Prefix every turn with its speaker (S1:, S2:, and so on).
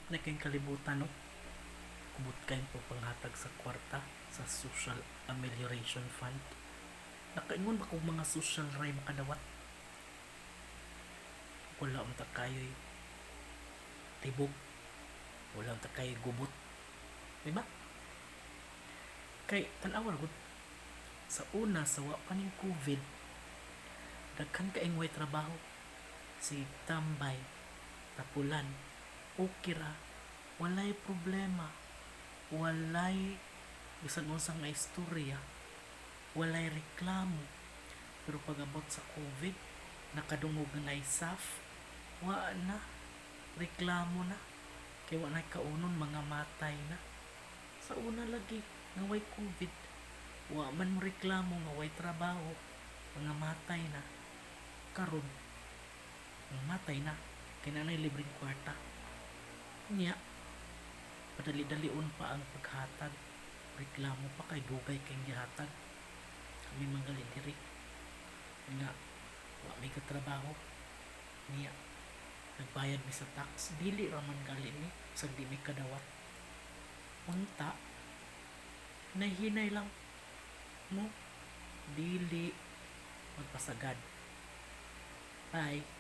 S1: Na kayong kalibutan, no? Kubot kayong pagpanghatag sa kwarta sa Social Amelioration Fund. Nakaingon ba kung mga social ray makadawat? Wala unta kayo'y tibok. Wala unta kayo'y gubot. Di ba? Kay tan-awa gud sa una, sa wa pa ning COVID, daghan kaayong way trabaho, si tambay, tapulan, okay ra, walay problema, walay bisan unsa nga istorya, walay reklamo. Pero pag abot sa COVID, nakadungog nga naay SAF, wa na, reklamo na, kay wa na kaunon, mga matay na. Sa una lagi nga way COVID, wa man mo reklamo nga way trabaho, mga matay na. Karon mga matay na kay naa nay libreng kwarta. Nya padali-dalion pa ang paghatag, reklamo pa kay dugay kay gihatag. Kami man gali diri nga wa may katrabaho niya, nagbayad mi sa tax, dili ra man gali ni sa di mi kadawat. Unta hinay lang mo, dili magpasagad. Bye.